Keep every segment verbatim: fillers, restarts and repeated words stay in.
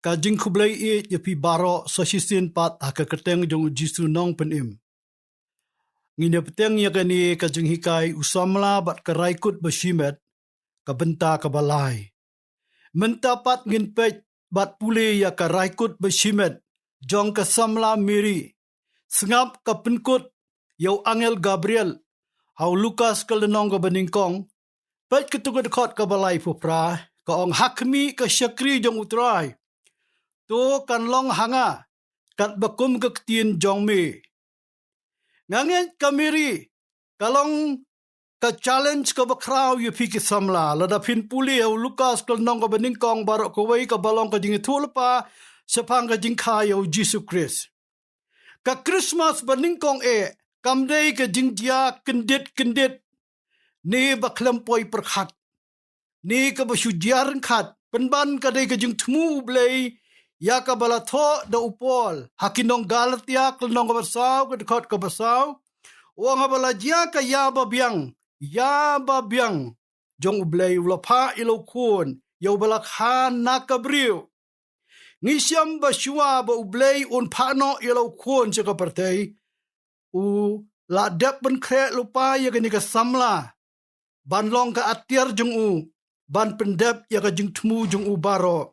Ka jingkhublei ïa phi baroh sa shisien pat ha ka kyrteng jong u Jisu Nongpynim. Ngin ïa bteng ïa kane ka jinghikai u samla bad ka raikut bashimet, ka bynta kaba lai. Mynta pat ngin peit bad pule ïa ka raikut bashimet jong ka samla Mary. Sngap ka pynkut ïa u angel Gabriel ha u Lukas ka lynnong kaba nyngkong. Peit katto ka dkhot kaba laiphew phra, ka ong, ha khmih ka shakri jong u Trai. To kan long ha nga katba kum ka ktien jong me. Nga ngeit ka Mary ka long ka challenge kaba khraw ïa phi ki samla. Lada phin pule ha u Lukas ka lynnong kaba nyngkong baroh kawei kaba long ka jingïathuhlypa shaphang ka jingkha ïa u Jisu Khrist. Ka Christmas ba nyngkong eh kam dei ka jingjia kyndit kyndit ne ba khlem poi pyrkhat ne kaba shu jia ryngkhat, pynban ka dei ka jingthmu U Blei ïa kaba la thoh da u Paul ha ki nong Galatia ka lynnong kaba saw ka dkhot kaba saw. U ong, haba la jia ka ïa babiang, ïa babiang jong U Blei u la phah ïa la u Khun ïa uba la kha na ka briew. Ngi shem ba shuwa ba U Blei un phah noh ïa la u Khun sha ka pyrthei, u la dep pynkhreh lypa ïa kane ka samla ban long ka atiar jong u ban pyndep ïa ka jingthmu jong u baroh.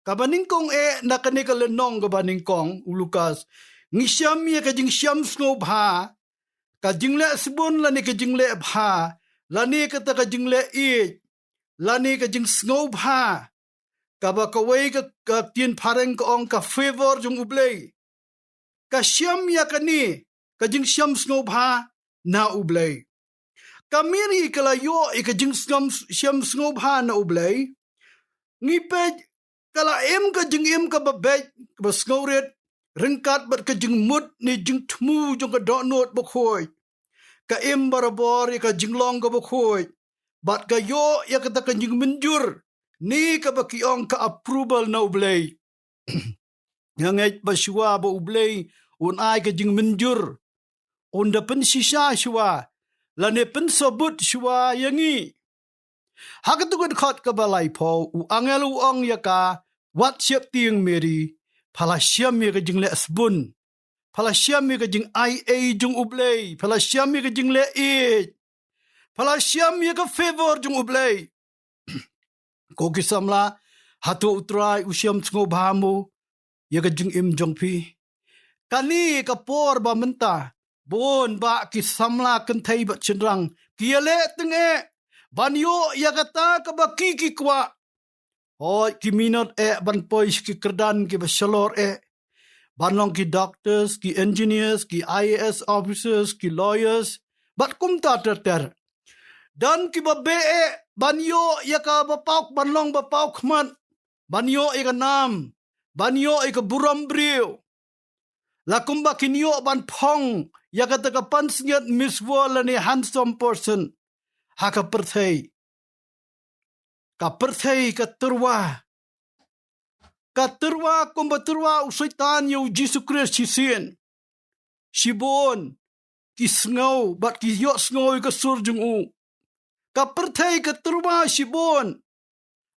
Kaba nyngkong eh na kane ka lynnong kaba nyngkong u Lukas, ngi shem ïa ka jingshem sngewbha, ka jingleh sbun lane ka jingleh bha, lane kata ka jingleh ïeit, lane ka jingsngewbha, kaba kawei ka, ka ktien phareng ka ong ka favor jong U Blei. Ka shem ïa kane ka jingshem sngewbha na U Blei. Ka Mary ka la ïoh ïa ka jingshem, shem sngewbha na U Blei. Ngi peit ka la im ka jingim kaba beit, kaba sngewrit, ryngkat bad ka jingmut ne jingthmu jong ka dohnud bakhuid. Ka im barabor ïa ka jinglong kaba khuid bad ka ïoh ïa kata ka jingmynjur ne kaba ki ong ka approval na U Blei. Nga ngeit ba shuwa ba U Blei un ai ka jingmynjur, un da pynshisha shuwa lane pynsabut shuwa ïa ngi. Ha katto ka dkhot kaba laiphew u angel u ong ïa ka, wat sheptieng Mary, pha la shem ïa ka jingleh sbun, pha la shem ïa ka jingaiei jong U Blei, pha la shem ïa ka jingleh ïeit, pha la shem ïa ka favor jong U Blei. Ko ki samla, hato U Trai u shem sngewbha mo ïa ka jingim jong phi? Kane ka por ba mynta, bun bah ki samla kynthei bad shynrang ki ïaleh tyngeh ban ïoh ïa kata kaba ki ki kwah. Hooid, ki minot eh ban poi sha ki kyrdan kiba shalor eh, ban long ki doctors, ki engineers, ki I A S officers, ki lawyers bad kumta ter ter. Don kiba beh eh ban ïoh ïa kaba paw, ban long ba paw khmat, ban ïoh ïa ka nam, ban ïoh ïa ka burom briew. La kumba kin ïoh ban phong ïa kata ka pansngiat Miss World lane handsome person ha ka pyrthei. Ka pyrthei ka tyrwa, ka tyrwa kumba tyrwa u Soitan ïa u Jisu Khrist shisien. Shibun ki sngew bad ki ïohsngew ïa ka sur jong u. Ka pyrthei ka tyrwa shibun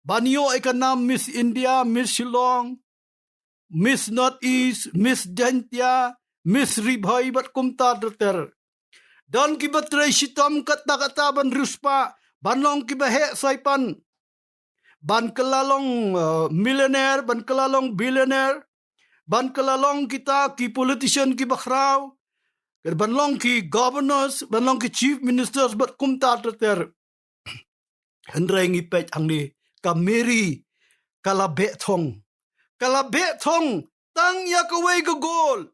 ban ïoh ïa ka nam Miss India, Miss Shillong, Miss North East, Miss Jaintia, Miss Ri Bhoi bad kumta ter ter. Don kiba trei shitom katta katta ban riewspah, ban long kiba heh saipan, ban kylla long, eh, millionaire, ban kylla long billionaire, ban kylla long kita ki politician kiba khraw, ban long ki governors, ban long ki chief ministers bad kumta ter ter. Hynrei ngi peit hangne, ka Mary ka la beh thong. Ka la beh thong tang ïa kawei ka goal,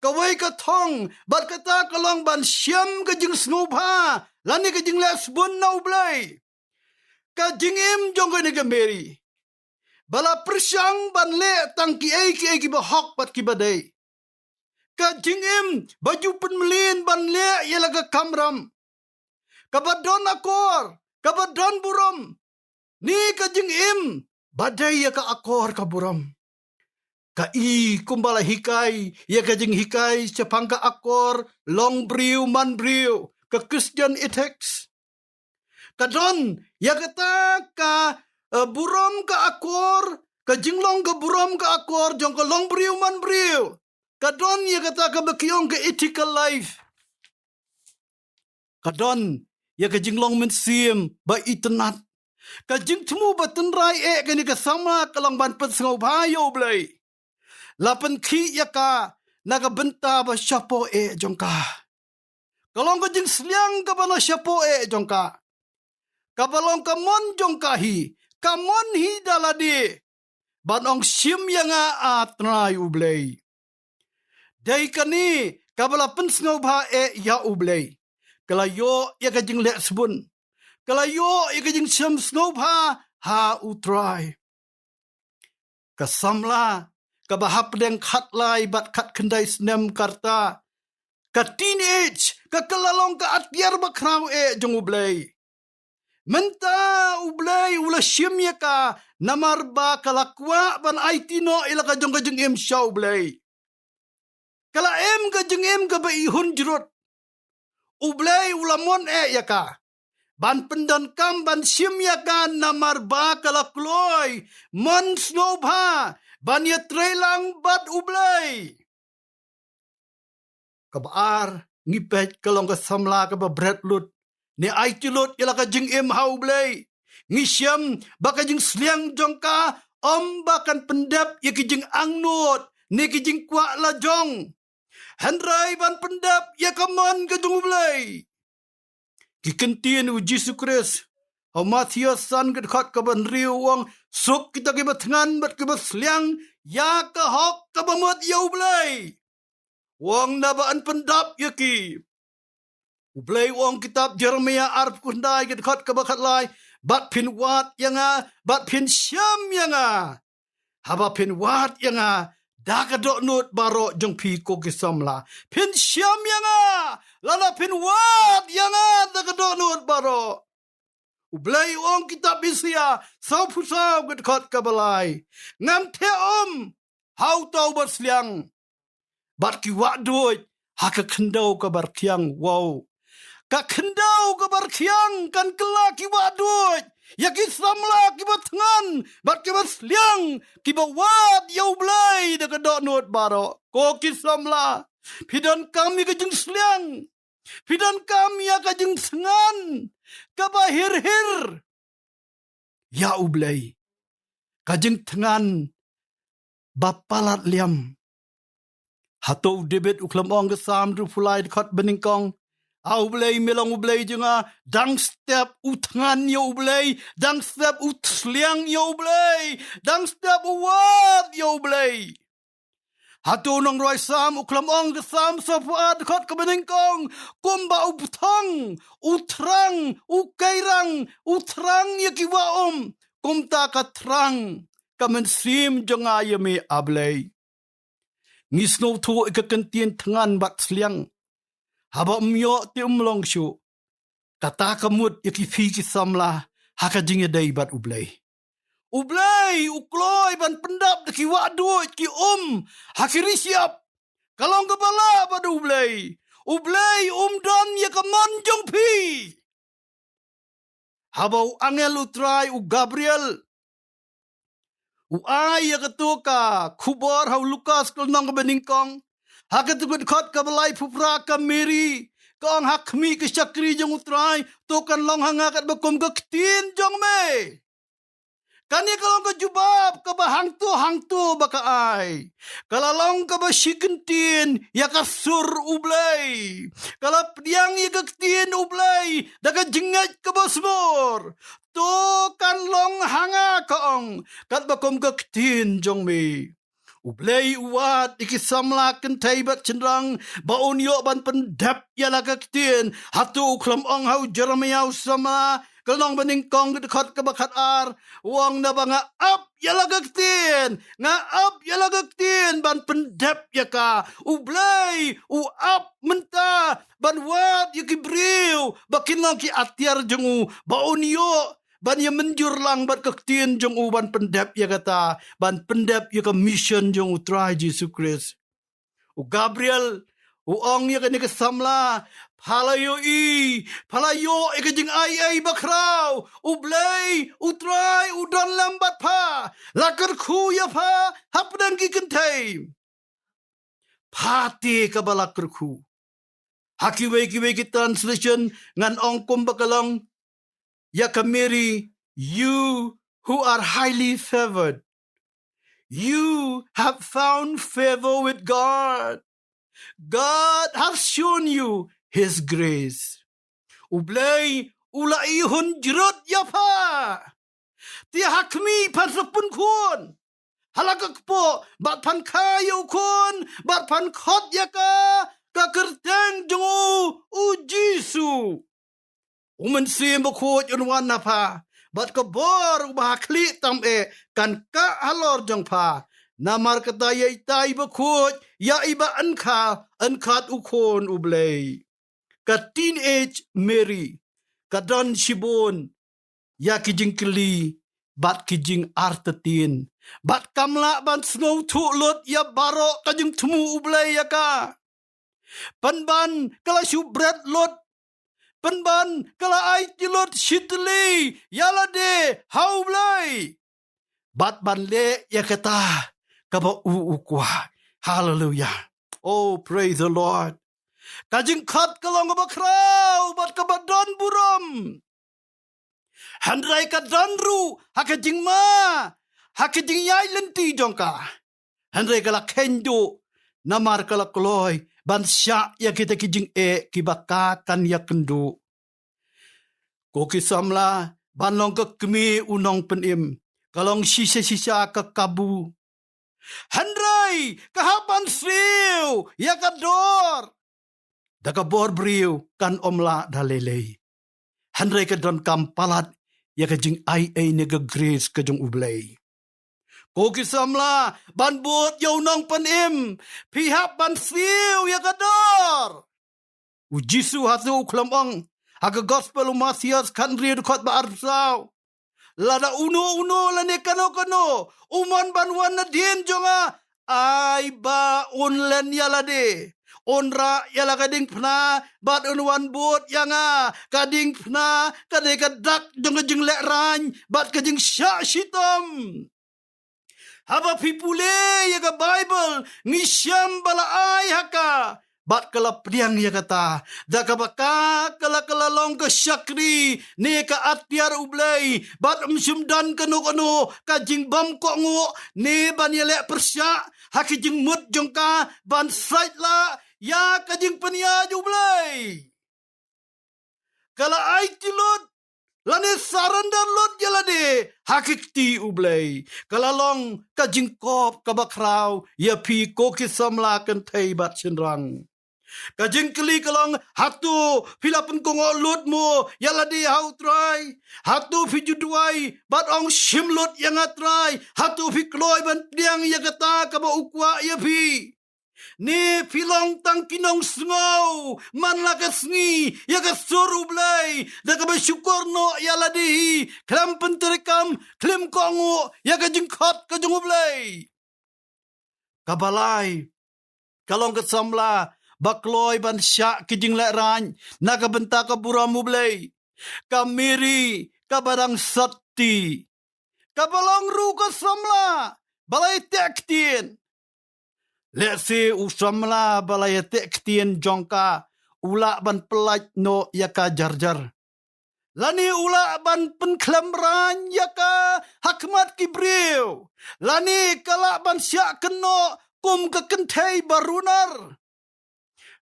kawei ka thong, bad kata ka long ban shem ka jingsngewbha lane ka jingleh sbun na U Blei. Ka jingim jong kane ka Mary ba la pyrshang ban leh tang kiei kiei kiba hok bad kiba dei. Ka jingim ba ju pynmlien ban leh ïa la ka kamram, kaba don akor, kaba don burom, ne ka jingim ba dei ïa ka akor ka burom. Ka i kumba la hikai ïa ka jinghikai shaphang ka akor long briew man briew, ka Christian ethics. Ka don ïa kata ka, eh, burom, ka akor, Ka jinglong ka burom ka akor jong ka long briew man briew ka don ïa kata kaba ki ong ka ethical life. Ka don ïa ka jinglong mynsiem ba itynnad. Ka jingthmu ba tynrai eh kane ka samla ka long ban pynsngewbha ïa U Blei. La pynkhih ïa ka na ka bynta ba shapoh eh jong ka. Ka long ka jingsliang kaba na shapoh eh jong ka. Kaba long ka mon jong ka hi, ka mon hi da lade ban ong shim ïa nga, A Trai U Blei. Dei kane kaba la pynsngewbha eh ïa U Blei. Ka la ïoh ïa ka jingleh sbun. Ka la ïoh ïa ka jingshem sngewbha ha U Trai. Ka samla kaba hapdeng khatlai bad khatkhyndai snem ka rta, ka teenage, ka kylla long ka atiar bakhraw eh jong U Blei. Mynta U Blei u la shim ïa ka namar ba ka la kwah ban aiti noh ïa la ka jong ka jingim sha U Blei. Ka la im ka jingim kaba ihun jrut. U Blei u la mon eh ïa ka ban pyndonkam ban shim ïa ka namar ba ka la kloi mon sngewbha ban ïatreilang bad U Blei. Kaba ar, ngi peit ka long ka samla kaba bret lut ne aiti lut ïa la ka jingim ha U Blei. Ngi shem ba ka jingsliang jong ka ym ba kan pyndep ïa ki jingangnud ne ki jingkwah la jong, hynrei ban pyndep ïa ka mon ka jong U Blei. Ki kyntien U Jisu Khrist ha u Mathaios san ka dkhot kaba hynriew u ong, suk kita kiba thngan bad kiba sliang ïa ka hok kaba mut ïa U Blei. U ong naba yn pyndap ïa ki. U Blei u ong kitab Jeremaïah arphew khyndai ka dkhot kaba khatlai, bad phin wad ïa nga, bad phin shem ïa nga. Haba phin wad ïa nga da ka dohnud baroh jong phi ko ki samla, phin shem ïa nga lada phin wad ïa nga da ka dohnud baroh. U Blei u ong kitab Isaïah sawphew saw ka dkhot kaba lai, ngan theh um ha uta uba sliang, bad ki wahduid ha ka khyndew kaba rkhiang. Wow. Ka khyndew kaba rkhiang kan kylla ki wahduid ïa ki samla kiba thngan bad kiba sliang, kiba wad ïa U Blei da ka dohnud baroh. Ko ki samla, phi donkam ïa ka jingsliang, phi donkam ïa ka jingthngan kaba hir hir ïa U Blei, ka jingthngan ba palat liam. Hato u David u khlem ong ha ka Salm hynriewphew lai dkhot banyngkong, A U Blei, me long U Blei jong nga, dang step u thngan ïa U Blei, dang step u sliang ïa U Blei, dang step u wad ïa U Blei. Hato u nongrwai Salm u khlem ong ha ka Salm sawphew ar dkhot kaba nyngkong, kumba u bthong u thrang, u keirang u thrang ïa ki wah um, kumta ka thrang ka mynsiem jong nga ïa me, A Blei. Ngi sngewthuh ïa ka kyntien thngan bad sliang. Haba ym ïoh te ym long shuh. Kata ka mut ïa ki phi ki samla ha ka jingïadei bad U Blei. U Blei u kloi ban pyndap da ki wahduid, ki um ha ki rishap. Ka long kaba lah bad U Blei. U Blei um don ïa ka mon jong phi. Haba u angel U Trai u Gabriel u ai ïa kato ka khubor ha u Lukas ka lynnong kaba nyngkong, ha kato ka dkhot kaba laiphew phra, ka Mary ka ong, ha khmih, ka shakri jong U Trai, to kan long ha nga katba kum ka ktien jong me. Kane ka long ka jubab kaba hangto hangto ba ka ai. Ka la long kaba shi kyntien ïa ka sur U Blei. Ka la pdiang ïa ka ktien U Blei da ka jingngeit kaba sbur. To kan long ha nga, ka ong, katba kum ka ktien jong me. U Blei u wad ïa ki samla kynthei bad shynrang ba un ïoh ban pyndep ïa la ka ktien. Hato u khlem ong ha u Jeremaïah u samla ka lynnong banyngkong ka dkhot kaba khatar, u ong, naba nga ap ïa la ka ktien, nga ap ïa la ka ktien ban pyndep ïa ka. U Blei u ap mynta ban wad ïa ki briew ba kin long ki atiar jong u, ba un ïoh ban ïa mynjur lang bad ka ktien jong u ban pyndep ïa kata, ban pyndep ïa ka mission jong U Trai Jisu Khrist. U Gabriel U ong ïa kane ka samla, pha la ïohi, pha la ïoh ïa ka jingai ei bakhraw. U Blei U Trai u don lem bad pha. La kyrkhu ïa pha hapdeng ki kynthei. Pha te kaba la kyrkhu. Ha kiwei kiwei ki translation ngan ong kumba ka long ïa ka Mary, "You who are highly favored, you have found favor with God. God has shown you his grace." U Blei u la ihun jrut ïa pha. Te ha khmih phan sa pynkhun ha la ka kpoh, bad phan kha ïa u khun, bad phan khot ïa ka, ka kyrteng jong u, U Jisu. U Mynsiem Bakhuid un wan ha pha, bad ka bor uba ha khlieh tam eh kan kah halor jong pha. Namar kata ïa itai i bakhuid, ïa iba yn kha, yn khot u Khun U Blei. Ka teenage Mary ka don shibun ïa ki jingkylli bad ki jingartatien, bad kam lah ban sngewthuh lut ïa baroh ka jingthmu U Blei ïa ka. Pynban ka la shu bret lut, pynban ka la aiti lut shitylli ïa lade ha U Blei, bad ban leh ïa kata kaba u u kwah. Hallelujah. Oh, praise the Lord. Ka jingkhot ka long kaba khraw bad kaba don burom. Hynrei ka don ruh ha ka jingma, ha ka jingïaid lynti jong ka. Hynrei ka la kheiñ duh, namar ka la kloi ban shah ïa kita ki jingeh kiba ka kan ïakynduh. Ko ki samla, ban long ka kmie u nongpynim ka long shisha shisha ka kabu. Hynrei ka hap ban siew ïa ka dor da ka bor briew kan ym lah da lei lei. Hynrei ka donkam palat ïa ka jingai ei ne ka grace ka jong U Blei. Ko ki samla, ban bud ïa u nongpynim phi hap ban siew ïa ka dor. U Jisu hato u khlem ong ha ka Gospel u Mathaios khathynriew dkhot ba arphew saw, lada uno uno lane kano kano u mon ban wan nadien jong nga, ai ba un len ïa lade, un rah ïa la ka diengphna bad un wan bud ïa nga. Ka diengphna ka dei ka dak jong ka jinglehrain bad ka jingshah shitom. Haba phi pule ïa ka Baibl, ngi shem ba la ai ha ka bad ka la pdiang ïa kata, da kaba ka ka la ka la long ka shakri ne ka atiar U Blei, bad ym shym don kano kano ka jingbym kohnguh ne ban ïaleh pyrshah ha ki jingmut jong ka ban sait lah ïa ka jingpynïaid U Blei. Ka la aiti lut lane surrender lut ïa lade ha ki kti U Blei. Ka la long ka jingkop kaba khraw ïa phi ko ki samla kynthei bad shynrang. Ka jingkylli ka long, hato phi la pynkohnguh lut mo ïa lade ha U Trai? Hato phi ju duwai bad ong, shim lut ïa nga Trai? Hato phi kloi ban pdiang ïa kata kaba u kwah ïa phi? Ne phi long tang ki nongsngew man la ka sngi ïa ka sur U Blei, da kaba shukor noh ïa lade hi, khlem pyntreikam, khlem kohnguh ïa ka jingkhot ka jong U Blei? Kaba lai, ka long ka samla ba kloi ban shah ki jinglehrain na ka bynta ka burom U Blei. Ka Mary kaba dang sotti, kaba long ruh ka samla ba la ïateh ktien. Lehse u samla ba la ïateh ktien jong ka u lah ban pyllait noh ïa ka jar jar, lane u lah ban pynkhlem rain ïa ka ha khmat ki briew, lane ka lah ban shah kynnoh kum ka kynthei ba runar.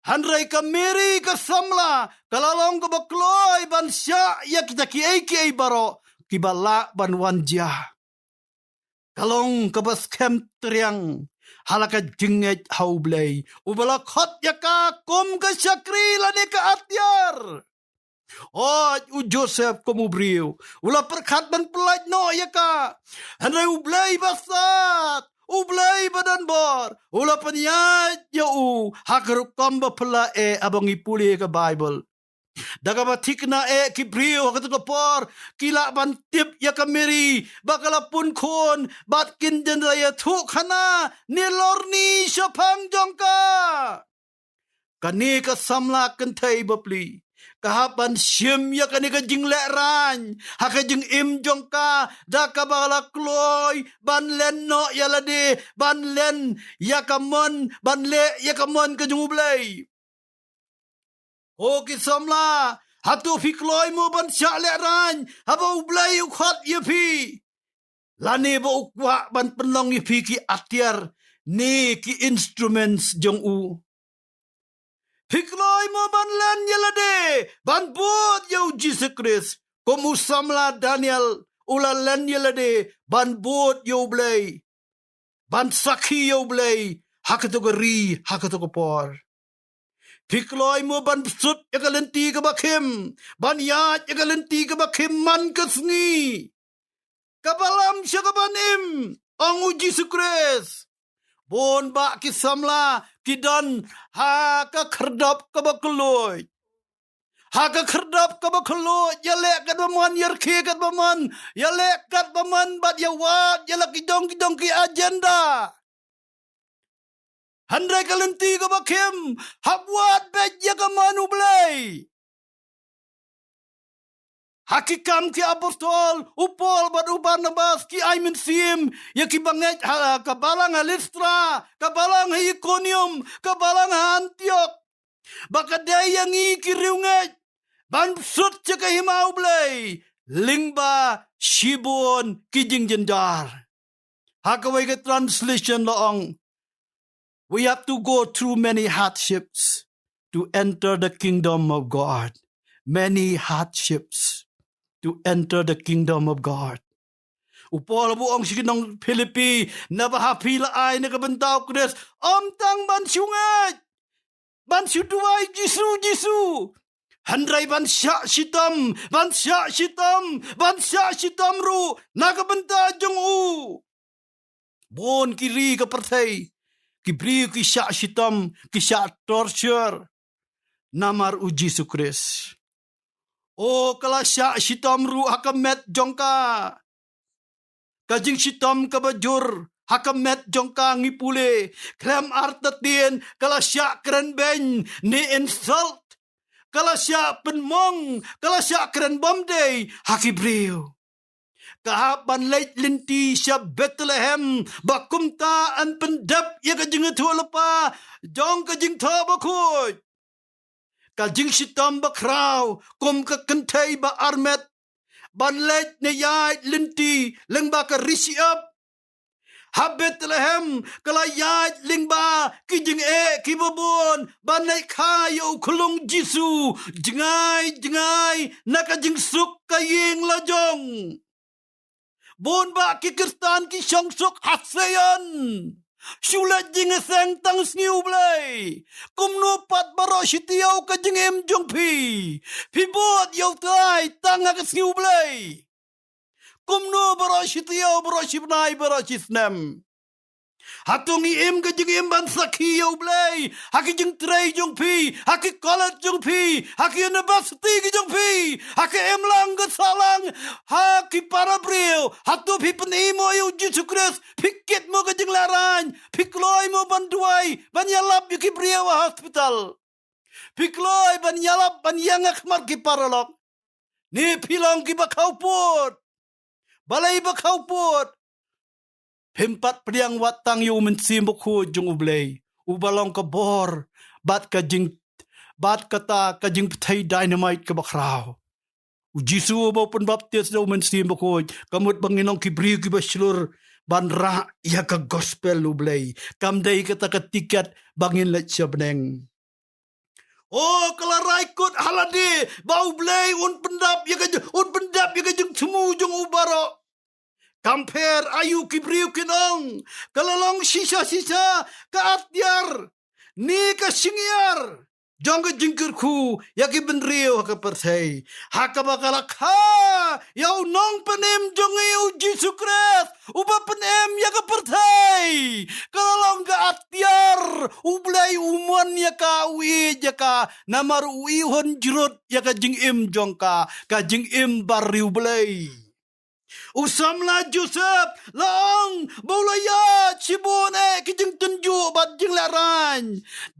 Hynrei ka Mary ka samla ka la long kaba kloi ban shah ïa kita kiei kiei baroh kiba lah ban wan jia. Ka long kaba skhem triang ha la ka jingngeit ha U Blei uba la khot ïa ka kum ka shakri lane ka atiar. Oi, u Joseph kum u briew u la pyrkhat ban pyllait noh ïa ka. Hynrei U Blei ba sat, U Blei ba don bor, u la pynïaid ïa u ha ka rukom ba phylla eh, haba ngi pule ka Baibl. Da kaba thikna eh ki briew ha kato ka por ki lah ban tip ïa ka Mary ba ka la pun khun bad kin jan da ïathuh khana ne lorni shaphang jong ka. Kane ka samla kynthei bapli ka hap ban shim ïa kane ka jinglehrain ha ka jingim jong ka, da kaba la kloi ban len noh ïa lade, ban len ïa ka mon, ban leh ïa ka mon ka jong U Blei. O ki samla, hato phi kloi mo ban shah lehrain haba U Blei u khot ïa phi? Lane ba u kwah ban pynlong ïa phi ki atiar ne ki instruments jong u? Phi kloi mo ban len ïa lade ban bud ïa U Jisu Khrist, kum u samla Daniel u la len ïa lade ban bud ïa U Blei, ban sakhi ïa U Blei ha kato ka ri, ha kato ka por? Phi kloi mo ban sut ïa ka lynti kaba khim, ban ïaid ïa ka lynti kaba khim man ka sngi kaba lam sha kaban im, ong U Jisu Khrist? Bun bah ki samla ki don ha ka khyrdop kaba khlaiñ. Ha ka khyrdop kaba khlaiñ, ïaleh katba mon, ïarkhie katba mon, ïaleh katba mon bad ïawad ïa la ki jong ki jong ki agenda. Hynrei ka lynti kaba khim, hap wad beit ïa ka mon U Blei. Ha Ki Kam ki Apostol, u Paul bad u Barnabas ki ai mynsiem ïa ki bangeit ha ka balang ha Listra, ka balang ha Ikonium, ka balang ha Antiok, ba ka dei ïa ngi ki riewngeit ban sut sha ka hima U Blei lyngba shibun ki jingjynjar. Ha kawei ka translation la ong, "We have to go through many hardships to enter the kingdom of God." Many hardships to enter the kingdom of God. U Paul u ong sha ki nong Philippi, naba ha phi la ai na ka bynta U Khrist, ym tang ban shu ngeit, ban shu duwai Jisu, Jisu, hynrei ban shah shitom, ban shah shitom, ban shah shitom ruh na ka bynta jong u. Bun ki ri ka pyrthei, ki briew ki shah shitom, ki shah torture namar U Jisu Khrist. O, ka la shah shitom ruh ha ka met jong ka. Ka jingshitom kaba jur ha ka met jong ka, ngi pule, khlem artatien ka la shah kren beiñ ne insult. Ka la shah pynmong, ka la shah kren bymdei ha ki briew. Ka hap ban leit lynti sha Bethlehem ba kumta yn pyndep ïa ka jingïathuhlypa jong ka Jingthoh Bakhuid. Ka jingshitom bakhraw kum ka kynthei ba armet, ban leit ne ïaid lynti lyngba ka ri shyiap. Ha Bethlehem ka la ïaid lyngba ki jingeh kiba bun, ban leit kha ïa u khyllung Jisu jngai jngai na ka jingsuk ka ïing la jong. Bun bah ki Khristan ki shong suk ha Sion, shu leit jingïaseng tang sngi U Blei. Kumno pat baroh shi taïew ka jingim jong phi, phi bud ïa U Trai tang ha ka sngi U Blei? Kumno baroh shi taïew, baroh shi bnai, baroh shi snem? Hato ngi im ka jingim ban sakhi ïa U Blei ha ki jingtrei jong phi, ha ki college jong phi, ha ki university ki jong phi, ha ka imlang ka sahlang, ha ki para briew? Hato phi pyni mo ïa U Jisu Khrist? Phi kit mo ka jinglehrain? Phi kloi mo ban duwai, ban ïalap ïa ki briew ha hospital? Phi kloi ban ïalap, ban ïeng ha khmat ki paralok? Ne phi long kiba khawpud? Balei ba khawpud? Phim pat pdiang wat tang ïa U Mynsiem Bakhuid jong U Blei, uba long ka bor bad ka jing, bad kata ka jingpyrthei dynamite kaba khraw. U Jisu uba u pynbaptis da U Mynsiem Bakhuid, ka mut ba ngin long ki briew kiba shlur ban rah ïa ka gospel U Blei. Kam dei kata ka tiket ba ngin leit sha bneng. O, ka la rai kut ha lade ba U Blei un pyndap ïa ka, un pyndap ïa ka jingthmu jong u baroh. Kam pher aïu ki briew kin ong, ka la long shisha shisha ka atiar ne ka shyngiar jong ka jingkyrkhu ïa ki bynriew ha ka pyrthei, ha kaba ka la kha ïa U Nongpynim jong ngi U Jisu Khrist, uba pynim ïa ka pyrthei. Ka la long ka atiar, U Blei u mon ïa ka, u ïeit ïa ka, namar u ihun jrut ïa ka jingim jong ka, ka jingim bariewblei. U samla Joseph la ong ba u la ïaid shibun eh ki jingtynjuh bad jinglehraiñ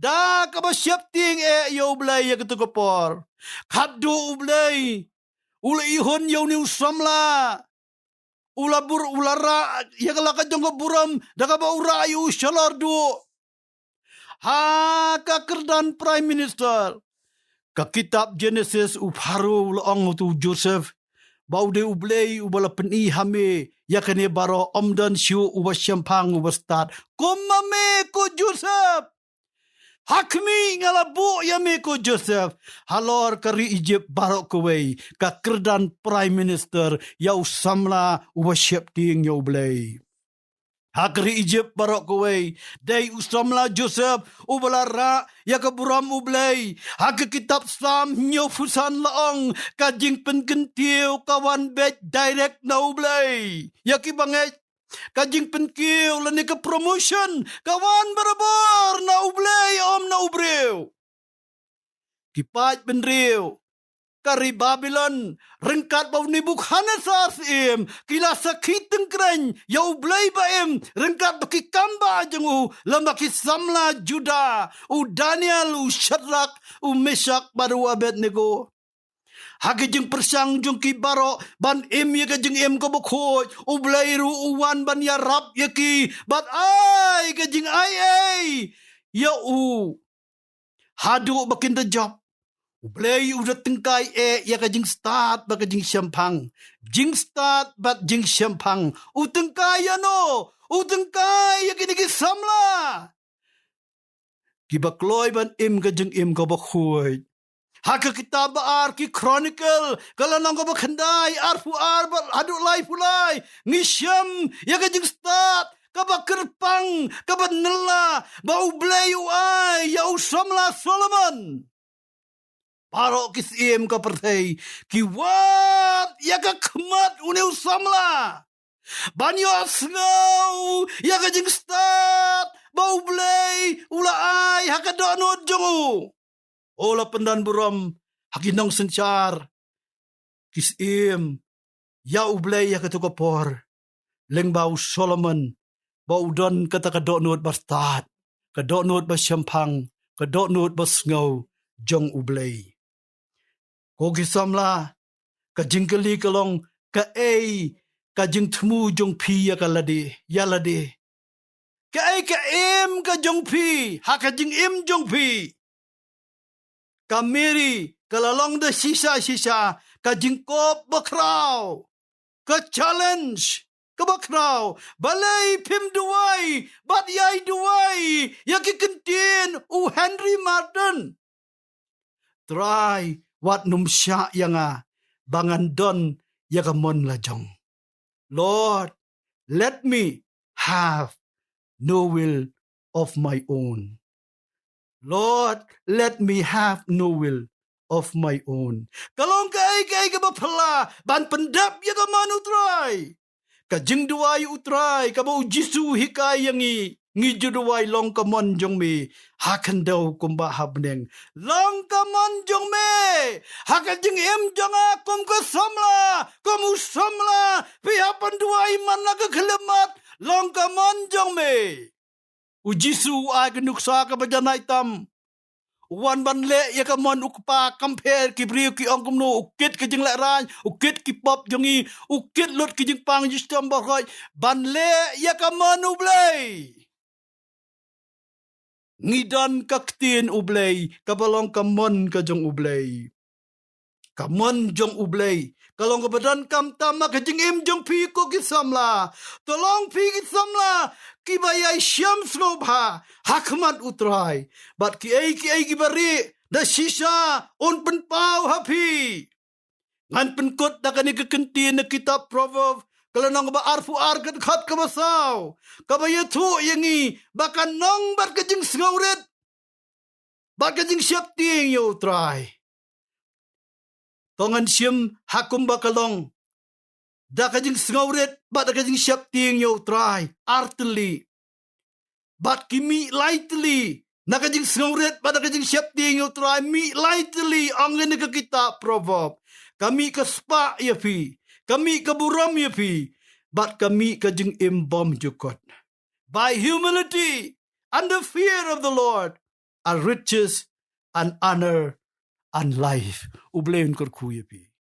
da kaba sheptieng eh ïa U Blei ïa katu ka por. Khadduh U Blei u la ihun ïa une u samla, u la bur, u la rah ïa ka la ka jong ka burom da kaba u rah ïa u shalor duh. Ha ka kyrdan Prime Minister, ka kitab Genesis, u Pharaoh u la ong ha utu u Joseph ba u dei U Blei uba la pyni ha me ïa kane baroh, ym don shuh uba shemphang uba stad kum ma me ko Joseph. Ha khmih nga la buh ïa me ko Joseph halor ka ri Egypt baroh kawei. Ka kyrdan Prime Minister ïa u samla uba sheptieng ïa U Blei. Ha ka ri Egypt baroh kawei, dei u samla Joseph uba la rah ïa ka burom U Blei. Ha ka kitab Salm hynñiewphew san la ong, ka jingpynkyntiew ka wan beit direct na U Blei. Ïa ki bangeit, ka jingpynkiew lane ka promotion ka wan barabor na U Blei, ym na u briew. Ki paid bynriew ka ri Babilon, ryngkat ba u Nebukhadnessar syiem, ki la sakhi tyngkreiñ ïa U Blei ba im ryngkat bad ki kam ba jong u, lem bad ki samla Judah, u Daniel, u Shadrach, u Meshach bad u Abednego. Ha ki jingpyrshang jong ki baroh ban im ïa ka jingim kaba khuid, U Blei ruh u wan ban ïarap ïa ki. Bad ai ka jingai ei ïa u. Haduh ba kin da jop, U Blei u da tyngkai eh ïa ka jingstad bad ka jingshemphang. Jingstad bad jingshemphang. U tyngkai ïa no? U tyngkai ïa kine ki samla kiba kloi ban im ka jingim kaba khuid. Ha ka kitab ba ar Ki Chronicle, ka lynnong kaba khyndai, arphew ar bad haduh laiphew lai, ngi shem ïa ka jingstad kaba kyrpang, kaba nylla ba U Blei u ai ïa u samla Solomon. Baroh ki syiem ka pyrthei ki wad ïa ka khmat une u samla ban ïohsngew ïa ka jingstad ba U Blei u la ai ha ka dohnud jong u. O la pyndon burom ha ki nongsynshar, ki syiem ïa U Blei ïa katu ka por, lyngba u Solomon, ba u don kata ka dohnud ba stad, ka dohnud ba shemphang, ka dohnud ba sngew jong U Blei. Ko ki samla, ka jingkylli ka long, kaei ka jingthmu jong phi ïa ka lade, ïa lade? Kaei ka aim ka jong phi ha ka jingim jong phi? Ka Mary ka la long da shisha shisha ka jingkup bakhraw, ka challenge kaba khraw. Balei phim duwai bad ïai duwai ïa ki kyntien u Henry Martyn? Trai, wat nym shah ïa nga ba ngan don ïa ka mon la jong. Lord, let me have no will of my own. Lord, let me have no will of my own. Ka long kaei kaei kaba phylla ban pyndep ïa ka mon U Trai. Ka jingduwai U Trai kaba U Jisu u hikai ïa ngi, ngi ju duwai, long ka mon jong me ha khyndew kumba ha bneng. Long ka mon jong me ha ka jingim jong nga kum ka samla, kum u samla. Phi hap ban duwai man la ka khyllipmat, long ka mon jong me. U Jisu u ai ka nuksa kaba janai tam. U wan ban leh ïa ka mon U Kpa. Kam pher ki briew ki ong kumno, u kit ka jinglehrain, u kit ki pop jong ngi, u kit lut ki jingpang jingshitom baroh, ban leh ïa ka mon U Blei. Ngi don ka ktien U Blei kaba long ka mon ka jong U Blei. Ka mon jong U Blei ka long kaba donkam tam ha ka jingim jong phi ko ki samla. To long phi ki samla kiba ïai shem sngewbha ha khmat U Trai. Bad kiei kiei kiba rieh da shisha un pynpaw ha phi. Ngan pynkut da kane ka kyntien na kitab Proverb, ka lynnong ba arphew ar, ka dkhot kaba saw, kaba ïathuh ïa ngi ba ka nong bad ka jingsngewrit bad ka jingsheptieng ïa U Trai. To ngan shim ha kumba ka long da ka jingsngewrit bad da ka jingsheptieng ïa U Trai, ar tylli. Bad ki mih lai tylli na ka jingsngewrit bad na ka jingsheptieng ïa U Trai, mih lai tylli, ong kane ka kitab Proverb. Ka mih ka spah ïa phi, ka mih ka burom ïa phi, bad ka mih ka jingim bymjukut. by humility and the fear of the Lord are riches and honor and life. U Blei un kyrkhu ïa phi.